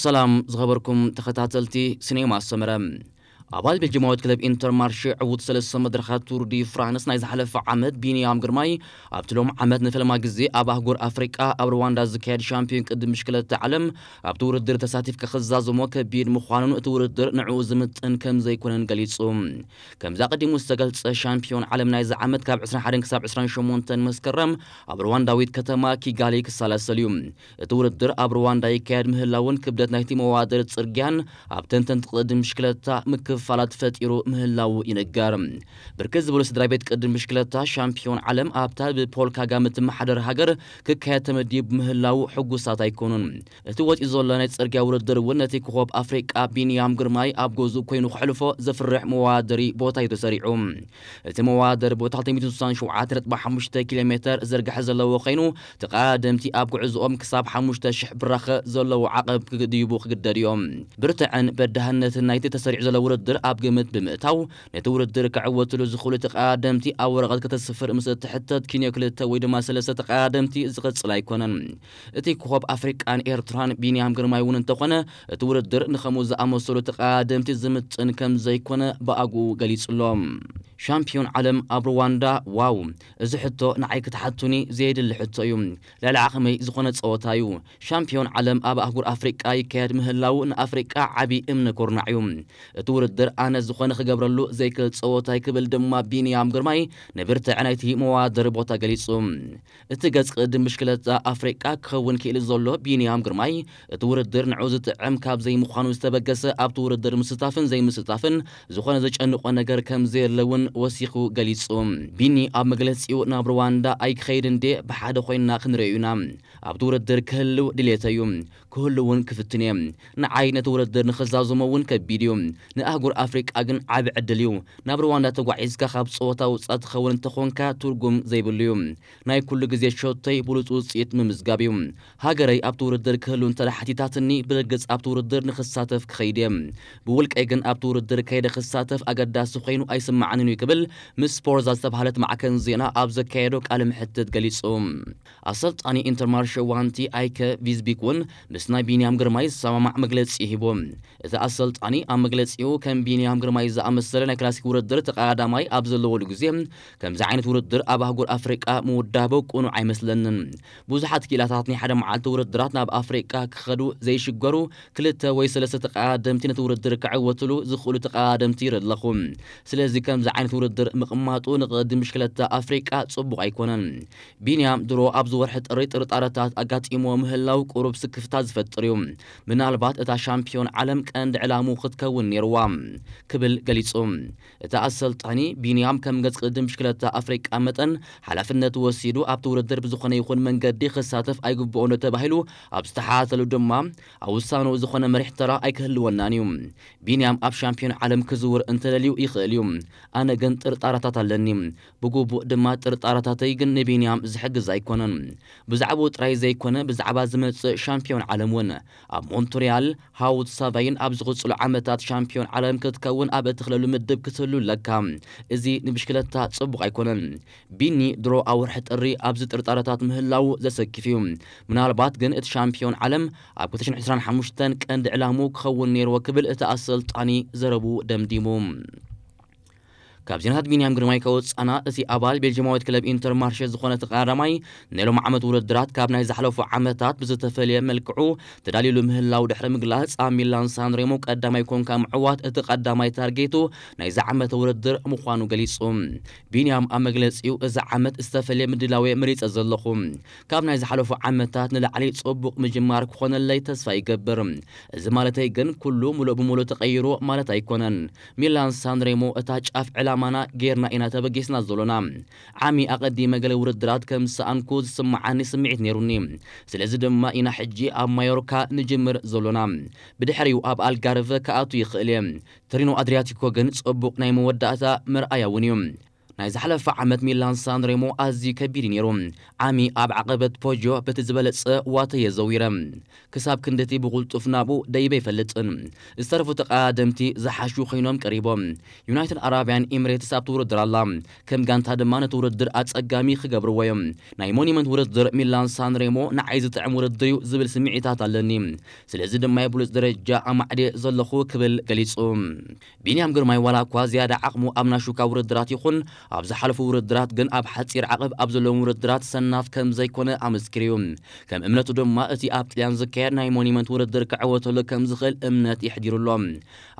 ሰላም ዝኸበርኩም ተኸታተልቲ ሲኔማ ሰመረ። ኣባል ቤልጅማዊት ክለብ ኢንተርማርሼ ዕዉት ሰለስተ መድረኻት ቱር ዲ ፍራንስ ናይ ዝሓለፈ ዓመት ቢንያም ግርማይ ኣብቲ ሎም ዓመት ንፈለማ ግዜ ኣብ ኣህጉር ኣፍሪቃ ኣብ ሩዋንዳ ዝካየድ ሻምፒዮን ቅድም ብሽክለታ ዓለም ኣብቲ ውድድር ተሳቲፍ ክኽዛዘሞ ከቢድ ምዃኑን እቲ ውድድር ንዕኡ ዝምጥን ከም ዘይኮነን ገሊጹ። ከምዚ ኣቐዲሙ ዝተገልጸ ሻምፒዮን ዓለም ናይዚ ዓመት ካብ ዕስራን ሓደን ክሳብ ዕስራን ሸሞንተን መስከረም ኣብ ሩዋንዳዊት ከተማ ኪጋሊ ክሳላሰል እዩ። እቲ ውድድር ኣብ ሩዋንዳ ይካየድ ምህላውን ክብደት ናይቲ መዋደር ጽርግያን ኣብ ተንተንቲ ቅድም ብሽክለታ ምክፍፋላት ፈጢሩ ምህላው ይንገር። ብርክት ዝበሉ ስድራ ቤት ቅድም ብሽክለታ ሻምፒዮን ዓለም ኣብታ ብፖል ካጋመ እትመሓደር ሃገር ክካየድ ተመዲቡ ምህላው ሕጉሳት ኣይኮኑን። እቲ ወፂኡ ዘሎ ናይ ጽርግያ ውድድር እውን ነቲ ኮኾብ ኣፍሪቃ ቢንያም ግርማይ ኣብ ገዝኡ ኮይኑ ክሕልፎ ዘፍርሕ መዋደሪ ቦታ እዩ ተሰሪዑ። እቲ መዋደሪ ቦታ ክልተ ሚእትን ስሳን ሸውዓተ ነጥቢ ሓሙሽተ ኪሎ ሜተር ዝርግሐ ዘለዎ ኮይኑ ተቐዳደምቲ ኣብ ጉዕዝኦም ክሳብ ሓሙሽተ ሽሕ ብራኸ ዘለዎ ዓቐብ ክድይቡ ክግደድ እዮም። ብርትዐን በዳህነትን ናይቲ ተሰሪዑ ዘሎ ውድድር ኣብ ግምት ብምእታው ነቲ ውድድር ክዕወትሉ ዝኽእሉ ተቐዳደምቲ ኣብ ወረቐት ከተስፍር ምስ እትሕተት ኪንዮ ክልተ ወይ ድማ ሰለስተ ተቐዳደምቲ ዝቕጽል ኣይኮነን። እቲ ኮኾብ ኣፍሪቃን ኤርትራን ቢንያም ግርማይ እውን እንተኾነ እቲ ውድድር ንኸምኡ ዝኣመሰሉ ተቐዳደምቲ ዝምጥን ከም ዘይኮነ ብኣግኡ ገሊጹ ኣሎ። ሻምፒዮን ዓለም ኣብ ሩዋንዳ፣ ዋው! እዚ ሕቶ ንዓይ ክትሓቱኒ ዘየድሊ ሕቶ እዩ። ልዕሊ ዓቕመይ ዝኾነ ጸወታ እዩ። ሻምፒዮን ዓለም ኣብ ኣህጉር ኣፍሪቃ ይካየድ ምህላው ንኣፍሪቃ ዓቢ እምነ ኮርናዕ እዩ። እቲ ውድድር ኣነ ዝኾነ ክገብረሉ ዘይክእል ጸወታ እዩ ክብል ድማ ቢንያም ግርማይ ንብርትዐ ናይቲ መዋደሪ ቦታ ገሊጹ። እቲ ገጽ ቅድም ብሽክለታ ኣፍሪቃ ክኸውን ክኢሉ ዘሎ ቢንያም ግርማይ እቲ ውድድር ንዑ ዝጥዕም ካብ ዘይምዃኑ ዝተበገሰ ኣብቲ ውድድር ምስታፍን ዘይምስታፍን ዝኾነ ዘጨንቆ ነገር ከም ዘየለ እውን ወሲኹ ገሊጹ። ቢኒ ኣብ መግለጺኡ ናብ ሩዋንዳ ኣይክኸይድ እንዴ ብሓደ ኮይንና ክንርእዮ ኢና። ኣብቲ ውድድር ክህልው ድሌተይ እዩ። ክህሉ እውን ክፍትን እየ። ንዓይ ነቲ ውድድር ንኽዛዘሞ እውን ከቢድ እዩ። ንኣህጉር ኣፍሪቃ ግን ዓቢ ዕድል እዩ። ናብ ሩዋንዳ ተጓዒዝካ ካብ ጸወታ ውጻእ ትኸውን እንተኾንካ ትርጉም ዘይብሉ እዩ። ናይ ኩሉ ግዜ ሸቶይ ብሉጽ ውጽኢት ምምዝጋብ እዩ። ሃገረይ ኣብቲ ውድድር ክህሉ እንተ ሓቲታትኒ ብርግጽ ኣብቲ ውድድር ንኽሳተፍ ክኸይድ እየ። ብውልቀይ ግን ኣብቲ ውድድር ከይደ ክሳተፍ ኣገዳሲ ኮይኑ ኣይስምዓንን እዩ ክብል ምስ ስፖርዛ ዝተባህለት ማዕከን ዜና ኣብ ዘካየዶ ቃለ ምሕትት ገሊጹ። ኣሰልጣኒ ኢንተርማርሸ ዋንቲ ኣይከ ቪዝቢክ እውን ምስ ናይ ቢንያም ግርማይ ዝሰማማዕ መግለጺ ሂቡ። እቲ ኣሰልጣኒ ኣብ መግለጺኡ ከም ቢንያም ግርማይ ዝኣመሰለ ናይ ክላሲክ ውድድር ተቐዳዳማይ ኣብ ዘለወሉ ግዜ ከምዚ ዓይነት ውድድር ኣብ ኣህጉር ኣፍሪቃ ምውዳቡ ቅኑዕ ኣይመስለንን። ብዙሓት ክኢላታት ናይ ሓደ መዓልቲ ውድድራት ናብ ኣፍሪቃ ክኸዱ ዘይሽገሩ ክልተ ወይ ሰለስተ ተቐዳደምቲ ነቲ ውድድር ክዕወትሉ ዝኽእሉ ተቐዳደምቲ ይርኢ ኣለኹ። ስለዚ ከምዚ ዓይነት ውድድር ምቕማጡ ንቕድም ብሽክለታ ኣፍሪቃ ጽቡቕ ኣይኮነን። ቢንያም ድሮ ኣብዚ ወርሒ ጥሪ ጥርጣረታት ኣጋጢሞ ምህላው ቁሩብ ስክፍታ ዝፈጥር እዩ። ምናልባት እታ ሻምፒዮን ዓለም ቀንዲ ዕላሙ ክትከውን ነይርዋ ክብል ገሊጹ። እቲ ኣሰልጣኒ ቢንያም ከም ገጽ ቅድም ብሽክለታ ኣፍሪቃ መጠን ሓላፍነት ወሲዱ ኣብቲ ውድድር ብዝኾነ ይኹን መንገዲ ክሳተፍ ኣይግብኦን ተባሂሉ ኣብ ዝተሓተሉ ድማ ኣብ ውሳንኡ ዝኾነ መሪሕ ተራ ኣይክህልወናን እዩ። ቢንያም ኣብ ሻምፒዮን ዓለም ክዝውር እንተደልዩ ይኽእል እዩ። ኣነ ግን ጥርጣረታት ኣለኒ። ብግቡእ ድማ ጥርጣረታተይ ግን ንቢንያም ዝሕግዝ ኣይኮነን። ብዛዕባኡ ጥራይ ዘይኮነ ብዛዕባ ዝመጽእ ሻምፒዮን ዓለም እውን ኣብ ሞንትሪያል ሃውት ሳቫይን ኣብ ዝቕጽሉ ዓመታት ሻምፒዮን ዓለም ክትከውን ኣብ እትኽለሉ ምድብ ክትህሉ ኣለካ። እዚ ንብሽክለታ ጽቡቕ ኣይኮነን። ቢኒ ድሮ ኣብ ወርሒ ጥሪ ኣብዚ ጥርጣረታት ምህላው ዘሰክፍ እዩ። ምናልባት ግን እቲ ሻምፒዮን ዓለም ኣብ ክልተ ሽሕን ዕስራን ሓሙሽተን ቀንዲ ዕላሙ ክኸውን ነይርዎ ክብል እቲ ኣሰልጣኒ ዘረቡ ደምዲሙ። ካብ ዜናታት ቢንያም ግርማይ ከወጻና እቲ ኣባል ቤልጅማዊት ክለብ ኢንተርማርሼ ዝኾነ ተቐዳዳማይ ናይ ሎም ዓመት ውድድራት ካብ ናይ ዝሓለፉ ዓመታት ብዝተፈለየ መልክዑ ተዳልዩሉ ምህላው ድሕሪ ምግላጽ ኣብ ሚላን ሳንሬሞ ቀዳማይ ኮንካ ምዕዋት እቲ ቀዳማይ ታርጌቱ ናይዚ ዓመት ውድድር ምዃኑ ገሊጹ። ቢንያም ኣብ መግለጺኡ እዚ ዓመት ዝተፈለየ ምድላው እየ መሪጸ ዘለኹ። ካብ ናይ ዝሓለፉ ዓመታት ንላዕሊ ጽቡቕ ምጅማር ክኾነለይ ተስፋ ይገብር። እዚ ማለተይ ግን ኩሉ ሙሉእ ብሙሉእ ተቐይሩ ማለት ኣይኮነን። ሚላን ሳንሬሞ እታ ጫፍ ዕላማና ጌርና ኢና ተበጊስና ዘሎና። ዓሚ ኣቐዲመ ገለ ውድድራት ከም ዝሰኣንኩ ዝስምዓኒ ስምዒት ነይሩኒ። ስለዚ ድማ ኢና ሕጂ ኣብ ማዮርካ ንጅምር ዘሎና። ብድሕሪኡ ኣብ ኣልጋርቨ ክኣቱ ይኽእል እየ። ተሪኖ ኣድሪያቲኮ ግን ጽቡቕ ናይ መወዳእታ መርኣያ እውን እዩ። ናይ ዝሓለፈ ዓመት ሚላን ሳንሬሞ ኣዝዩ ከቢድ እዩ ነይሩ። ዓሚ ኣብ ዓቐበት ፖጆ በቲ ዝበለጸ ዋተየ ዘዊረ። ክሳብ ክንድቲ ብቕልጡፍ ናብኡ ደይበ ኣይፈልጥን። ዝተረፉ ተቐዳደምቲ ዝሓሹ ኮይኖም ቀሪቦም። ዩናይትድ ኣራብያን ኤምሬትስ ኣብቲ ውድድር ኣላ። ከም ጋንታ ድማ ነቲ ውድድር ኣጸጋሚ ክገብርዎ እዮም። ናይ ሞኒመንት ውድድር ሚላን ሳንሬሞ ንዓይ ዝጥዕም ውድድር እዩ ዝብል ስምዒታት ኣለኒ። ስለዚ ድማ ብሉጽ ደረጃ ኣማዕድየ ዘለኹ ክብል ገሊጹ። ቢንያም ግርማይ ዋላ እኳ ዝያዳ ዓቕሙ ኣብ ናሹካ ውድድራት ይኹን ኣብ ዝሓለፉ ውድድራት ግን ኣብ ሓጺር ዓቐብ ኣብ ዘለዎም ውድድራት ሰናፍ ከም ዘይኮነ ኣመስኪሩ እዩ። ከም እምነቱ ድማ እቲ ኣብ ጥልያን ዝካየድ ናይ ሞኒመንት ውድድር ክዕወተሉ ከም ዝኽእል እምነት የሕዲሩ ኣሎ።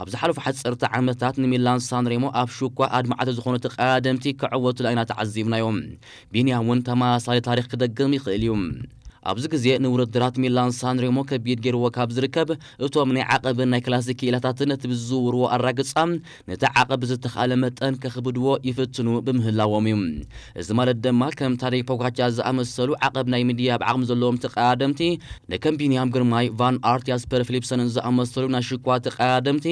ኣብ ዝሓለፉ ሓጸርቲ ዓመታት ንሚላን ሳንሬሞ ኣብ ሹኳ ኣድማዕቲ ዝኾኑ ተቐዳደምቲ ክዕወቱላ ኢና ተዓዚብናዮም። ቢንያም እውን ተመሳሳሊ ታሪኽ ክደግም ይኽእል እዩ። ኣብዚ ግዜ ንውድድራት ሚላን ሳንሬሞ ከቢድ ገይርዎ ካብ ዝርከብ እቶም ናይ ዓቐብን ናይ ክላሲክ ክኢላታትን ነቲ ብዝዝውርዎ ኣራግጻ ነቲ ዓቐብ ብዝተኻእለ መጠን ከኽብድዎ ይፍትኑ ብምህላዎም እዩ። እዚ ማለት ድማ ከም ታሪክ ፖጋቻ ዝኣመሰሉ ዓቐብ ናይ ምድያብ ዓቕሚ ዘለዎም ተቐዳደምቲ ንከም ቢንያም ግርማይ፣ ቫን ኣርት፣ ያስፐር ፊሊፕሰንን ዝኣመሰሉ ናይ ሽኳ ተቐዳደምቲ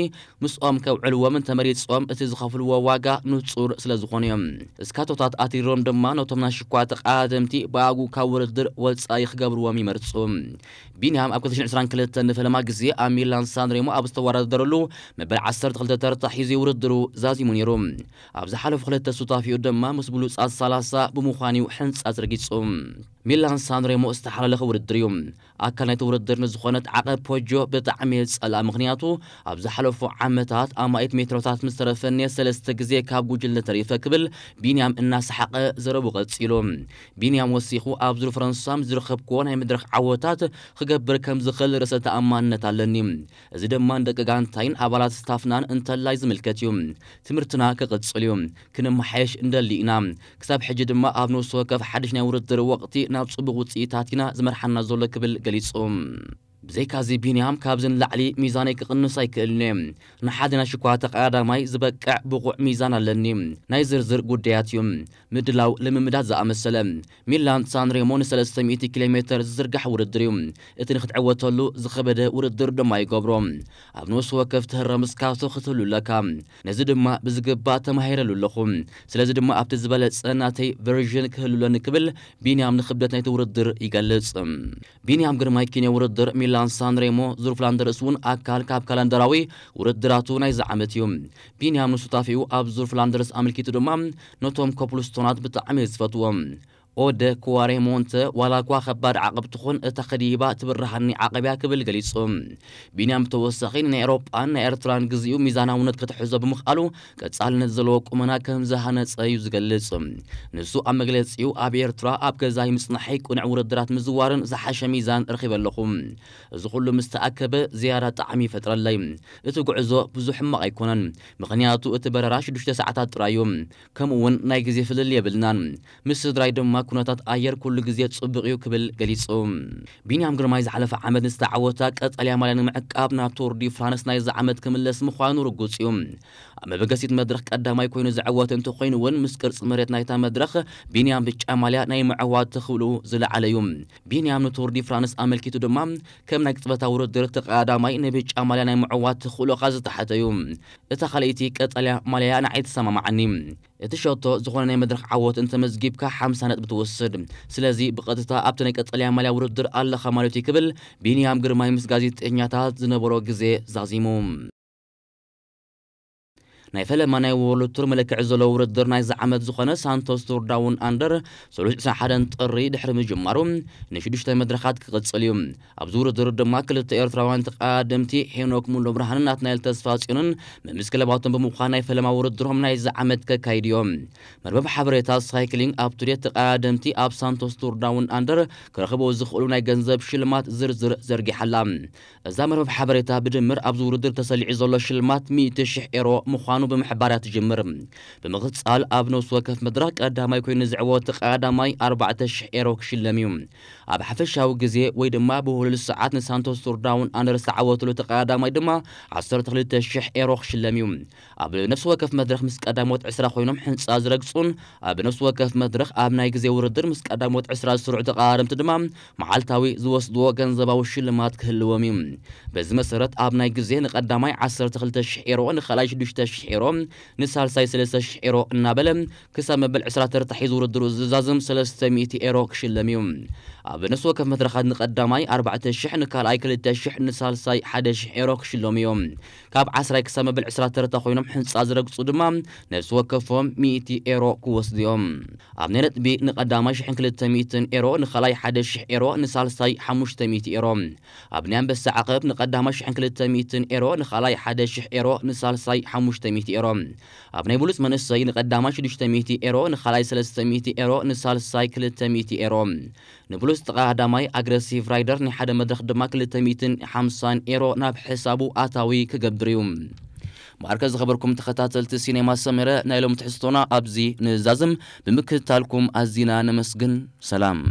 ምስኦም ከውዕልዎም እንተመሪጾም እቲ ዝኸፍልዎ ዋጋ ንጹር ስለ ዝኾነ እዮም። ስካቶታት ኣትሪሮም ድማ ነቶም ናይ ሽኳ ተቐዳደምቲ ብኣግኡ ካብ ውድድር ወጻኢ ክገብርዎም ይመርጹ። ቢንያም ኣብ ክልተ ሽሕን ዕስራን ክልተን ንፈለማ ግዜ ኣብ ሚላን ሳንሬሞ ኣብ ዝተወዳደረሉ መበል ዓሰርተ ክልተ ተርታ ሒዙ ውድድሩ ዛዚሙ ነይሩ። ኣብ ዝሓለፉ ክልተ ሱታፊኡ ድማ ምስ ብሉጻት ሰላሳ ብምዃን እዩ ሕንጻ ዘርጊጹ። ሚላን ሳንሬሞ ዝተሓላለኸ ውድድር እዩ። ኣካል ናይቲ ውድድር ንዝኾነት ዓቐብ ፖጆ ብጣዕሚ እየ ዝጸልኣ፣ ምኽንያቱ ኣብ ዝሓለፉ ዓመታት ኣማኢት ሜትሮታት ምስ ተረፈኒ ሰለስተ ግዜ ካብ ጉጅለ ተሪፈ ክብል ቢንያም እናሰሓቐ ዘረቡ ቀጺሉ። ቢንያም ወሲኹ ኣብ ዙር ፈረንሳ ምስ ዝረኸብክዎ ናይ መድረኽ ዓወታት ክገብር ከም ዝኽእል ርእሰ ተኣማንነት ኣለኒ። እዚ ድማ ንደቂ ጋንታይን ኣባላት ስታፍናን እንተላይ ዝምልከት እዩ። ትምህርትና ክቕጽል እዩ። ክንመሓየሽ እንደሊ ኢና። ክሳብ ሕጂ ድማ ኣብ ነፍሲ ወከፍ ሓድሽ ናይ ውድድር ወቕቲ ናብ ጽቡቕ ውጽኢታት ኢና ዝመርሓና ዘሎ ክብል ገሊጹ። ብዘይካዚ ቢንያም ካብዚ ንላዕሊ ሚዛነይ ክቕንስ ኣይክእልን እየ። ንሓደ ናይ ሽኳ ተቐዳዳማይ ዝበቅዕ ብቑዕ ሚዛን ኣለኒ። ናይ ዝርዝር ጉዳያት እዩ። ምድላው ልምምዳት ዝኣመሰለ። ሚላን ሳንሬሞ ን ሰለስተ ሚእቲ ኪሎ ሜተር ዝዝርጋሕ ውድድር እዩ። እቲ ንክትዕወተሉ ዝኸበደ ውድድር ድማ ይገብሮ። ኣብ ነፍሲ ወከፍ ትህረ ምስካቶ ክትህሉ ኣለካ። ነዚ ድማ ብዝግባእ ተማሂረሉ ኣለኹ። ስለዚ ድማ ኣብቲ ዝበለጸ ናተይ ቨርዥን ክህሉ ኣለኒ ክብል ቢንያም ንክብደት ናይቲ ውድድር ይገልጽ። ቢንያም ግርማይ ኪንዮ ውድድር ሚላን ሳንሬሞ ዙር ፍላንደርስ እውን ኣካል ካብ ካላንደራዊ ውድድራቱ ናይዚ ዓመት እዩ። ቢንያም ንሱታፊኡ ኣብ ዙር ፍላንደርስ ኣመልኪቱ ድማ ነቶም ኮፕልስቶናት ብጣዕሚ እየ ዝፈትዎም። ኦደ ኩዋሬ ሞንተ ዋላ እኳ ከባድ ዓቐብ ትኹን እታ ከዲባ ትብርሃኒ ዓቐብ እያ ክብል ገሊጹ። ቢንያም ብተወሳኺ ንናይ ኤሮጳን ናይ ኤርትራን ግዜኡ ሚዛናውነት ክትሕዞ ብምኽኣሉ ቀጻልነት ዘለዎ ቁመና ከም ዝሃነጸ እዩ ዝገልጽ። ንሱ ኣብ መግለጺኡ ኣብ ኤርትራ ኣብ ገዛይ ምጽናሐይ ቅኑዕ ውድድራት ምዝዋርን ዝሓሸ ሚዛን ረኺበ ኣለኹ። እዚ ኩሉ ምስ ተኣከበ ዝያዳ ጣዕሚ ይፈጥረለይ። እቲ ጉዕዞ ብዙሕ ሕማቕ ኣይኮነን፣ ምኽንያቱ እቲ በረራ ሽዱሽተ ሰዓታት ጥራይ እዩ። ከምኡ እውን ናይ ግዜ ፍልልይ የብልናን። ምስ ስድራይ ድማ ኩነታት ኣየር ኩሉ ግዜ ጽቡቕ እዩ ክብል ገሊጹ። ቢንያም ግርማይ ዝሓለፈ ዓመት ንዝተዓወታ ቀጠልያ ማልያ ንምዕቃብ ናብ ቱር ዲ ፍራንስ ናይዚ ዓመት ክምለስ ምዃኑ ርጉጽ እዩ። ኣብ መበገሲት መድረኽ ቀዳማይ ኮይኑ ዝዕወት እንተኾይኑ እውን ምስ ቅርጺ መሬት ናይታ መድረኽ ቢንያም ብጫ ማልያ ናይ ምዕዋት ተኽእሎ ዝለዓለ እዩ። ቢንያም ንቱር ዲ ፍራንስ ኣመልኪቱ ድማ ከም ናይ ቅጽበታዊ ውድድር ተቐዳዳማይ ንብጫ ማልያ ናይ ምዕዋት ተኽእሎኻ ዝተሓተ እዩ። እታ ካልኣይቲ ቀጠልያ ማልያ ንዓይ ትሰማማዓኒ። እቲ ሸቶ ዝኾነ ናይ መድረኽ ዓወት እንተመዝጊብካ ሓምሳ ነጥቢ ትወስድ። ስለዚ ብቐጥታ ኣብቲ ናይ ቀጠልያ ማልያ ውድድር ኣለኻ ማለት እዩ ክብል ቢንያም ግርማይ ምስ ጋዜጠኛታት ዝነበሮ ግዜ ዛዚሙ። ናይ ፈለማ ናይ ወርልድ ቱር መለክዒ ዘለዎ ውድድር ናይዚ ዓመት ዝኾነ ሳንቶስ ቱር ዳውን ኣንደር ሰሉስ ዕስራን ሓደን ጥሪ ድሕሪ ምጅማሩ ንሽዱሽተ መድረኻት ክቕጽል እዩ። ኣብዚ ውድድር ድማ ክልተ ኤርትራውያን ተቐዳደምቲ ሄኖክ ሙሉ ብርሃንን ናትናኤል ተስፋ ጽዮንን መምስ ክለባቶም ብምዃን ናይ ፈለማ ውድድሮም ናይዚ ዓመት ከካይዱ እዮም። መርበብ ሓበሬታ ሳይክሊንግ ኣፕ ቱዴት ተቐዳደምቲ ኣብ ሳንቶስ ቱር ዳውን ኣንደር ክረኽቡ ዝኽእሉ ናይ ገንዘብ ሽልማት ዝርዝር ዘርጊሓላ። እዛ መርበብ ሓበሬታ ብድምር ኣብዚ ውድድር ተሰሊዑ ዘሎ ሽልማት ሚእቲ ሽሕ ኤሮ ምዃኑ ብምሕባር እያ ትጅምር። ብምቕጻል ኣብ ነፍሲ ወከፍ መድረኽ ቀዳማይ ኮይኑ ዝዕወት ተቐዳዳማይ ኣርባዕተ ሽሕ ኤሮ ክሽለም እዩ። ኣብ ሓፈሻዊ ግዜ ወይ ድማ ብውህሉል ሰዓት ንሳንቶስ ቱር ዳውን ኣንደር ዝተዓወተሉ ተቐዳዳማይ ድማ ዓሰርተ ክልተ ሽሕ ኤሮ ክሽለም እዩ። ኣብ ነፍሲ ወከፍ መድረኽ ምስ ቀዳሞት ዕስራ ኮይኖም ሕንጻ ዝረግጹን ኣብ ነፍሲ ወከፍ መድረኽ ኣብ ናይ ግዜ ውድድር ምስ ቀዳሞት ዕስራ ዝስርዑ ተቐራረምቲ ድማ መዓልታዊ ዝወስድዎ ገንዘባዊ ሽልማት ክህልዎም እዩ። በዚ መሰረት ኣብ ናይ ግዜ ንቐዳማይ ዓሰርተ ክልተ ሽሕ ኤሮ፣ ንኻልኣይ ሽዱሽተ ሽሕ ኤሮ፣ ንሳልሳይ ሰለስተ ሽሕ ኤሮ እናበለ ክሳብ መበል ዕስራ ተርታ ሒዙ ውድድሩ ዝዛዝም ሰለስተ ሚእቲ ኤሮ ክሽለም እዩ። ኣብ ነፍሲ ወከፍ መድረኻት ንቐዳማይ ኣርባዕተ ሽሕ፣ ንካልኣይ ክልተ ሽሕ፣ ንሳልሳይ ሓደ ሽሕ ኤሮ ክሽለሙ እዮም። ካብ ዓስራይ ክሳብ መበል ዕስራ ተርታ ኮይኖም ሕንጻ ዝረግጹ ድማ ነፍሲ ወከፎም ሚእቲ ኤሮ ክወስዱ እዮም። ኣብ ናይ ነጥቢ ንቐዳማይ ሽሕን ክልተ ሚእትን ኤሮ፣ ንኻልኣይ ሓደ ሽሕ ኤሮ፣ ንሳልሳይ ሓሙሽተ ሚእቲ ኤሮ። ኣብ ናይ ኣንበሳ ዓቐብ ንቐዳማይ ሽሕን ክልተ ሚእትን ኤሮ፣ ንኻልኣይ ሓደ ሽሕ ኤሮ፣ ንሳልሳይ ሓሙሽተ ሚእቲ ኤሮ። ኣብ ናይ ብሉጽ መንእሰይ ንቐዳማይ ሽዱሽተ ሚእቲ ኤሮ፣ ንኻልኣይ ሰለስተ ሚእቲ ኤሮ፣ ንሳልሳይ ክልተ ሚእቲ ኤሮ። ንብሉጽ ጥቓ ቀዳማይ ኣግረሲቭ ራይደር ናይ ሓደ መድረኽ ድማ ክልተ ሚእትን ሓምሳን ኤሮ ናብ ሕሳቡ ኣታዊ ክገብር እዩ። ማርከ ዝኸበርኩም ተኸታተልቲ ሲኔማ ሰመረ፣ ናይ ሎም ትሕዝቶና ኣብዚ ንዛዝም። ብምክትታልኩም ኣዚና ነመስግን። ሰላም።